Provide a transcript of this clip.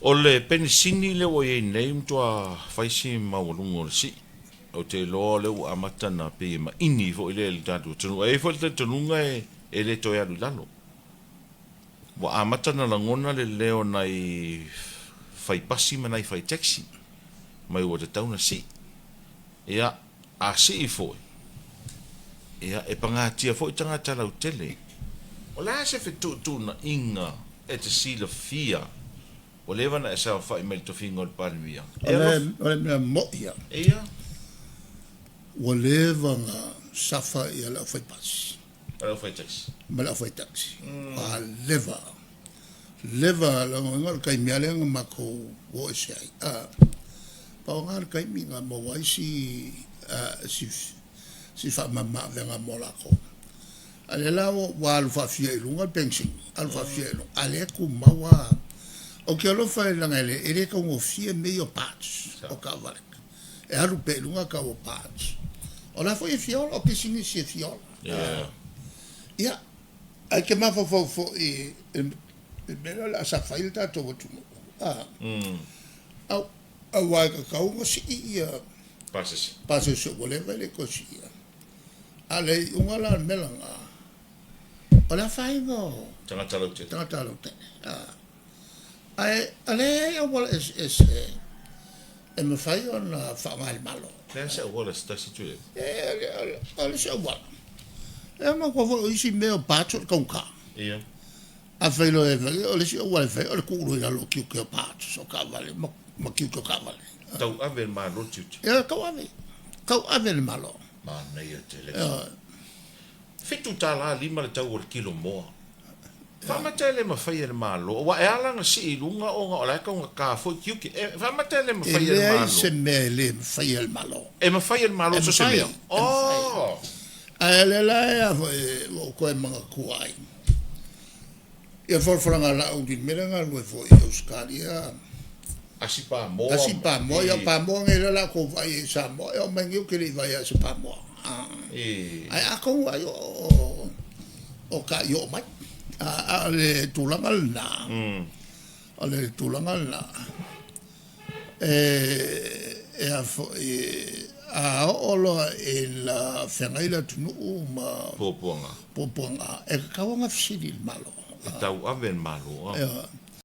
O le penisini lea ua i ai nei, matua fai si maualuga o le sii. Ou te iloa o lea ua amata ona pei e maini foi lea i le tatou atunuu. E i ai foi le talitonuga e le toe alu i lalo. Ua amata ona lagona le leo o nai fai pasi ma nai fai taxi mai ua tatau ona sii. Ia, a sii foi, ia, e pagatia foi tagata lautele. O le a se fetuutuunaiga e te silafia ua leva ona e saofai mai i le tofiga o le Palemia? E alofa. O le mea moi lava. Ia. Ua leva ona safa le aufaipasi. Ma le aufaitaxi. Ma le aufaitaxi. Ua leva. Leva lona uiga o le taimi lava lea na matou o ese ai. Pau lena o le taimi na maua ai si si faamama avega mo latou. A o lea la ua alu faafia i luga le penisini, alu faafia i luga, a o lea e tumau lava. Ou te alofa leaga e le taugofie mea ia o parts o taavale, e alu pea i luga tau o parts. O la foi e fia ola, o pisinisi e fia ola. Ia, ae te mafaufau foi i le mea lea o le a safa ai le tatou atunuu, aua e tatau ona sii ia pasese. Pasese ua leva e le i toe siia. A o le iuga la o le mea lena, o le afaina o tagata lautele. Tagata lautele. Ae o lea e i ai auala eseese e mafai ona faaaoga e le Malo. O le a se auala se tasi Tuilaepa? O le isi auala, e manatua foi o isi mea o parts o le taugata. Ia. Afai loa e fai, o le isi auala e fai o le tuu loa i lalo o tiute o parts o taavale ma tiute o taavale. Tauave e le Malo le tiute. Ia, tauave. Tauave e le Malo. Manaia tele. $7.50 le tau o le kilo moa. Faamata e le mafai e le Malo, aua e ala ona sii i luga ona o la e taugata foi tiute. E faamata e le mafai e le Malo. E leai se mea e le mafai e le Malo. E mafai e le Malo so o se mea. E mafai. Ae o lea la e a foi ua ou toe manatua ai ia folafolaga a Laauli i le mea lea na galulue foi i Ausetalia. Asi pamoa. Asi pamoa, ia o pamoa nei lea o le a outou vaai ai i Samoa. E oo mai nei ou te le i vaai lava i se pamoa. Ae atonu ai o ka i oo mai. A o le tulaga lena, o le tulaga lena, e a foi, a oo loa ina feagai le atunuu ma puapuaga, puapuaga, e tatau ona fesili i le Malo. E tauave e le Malo.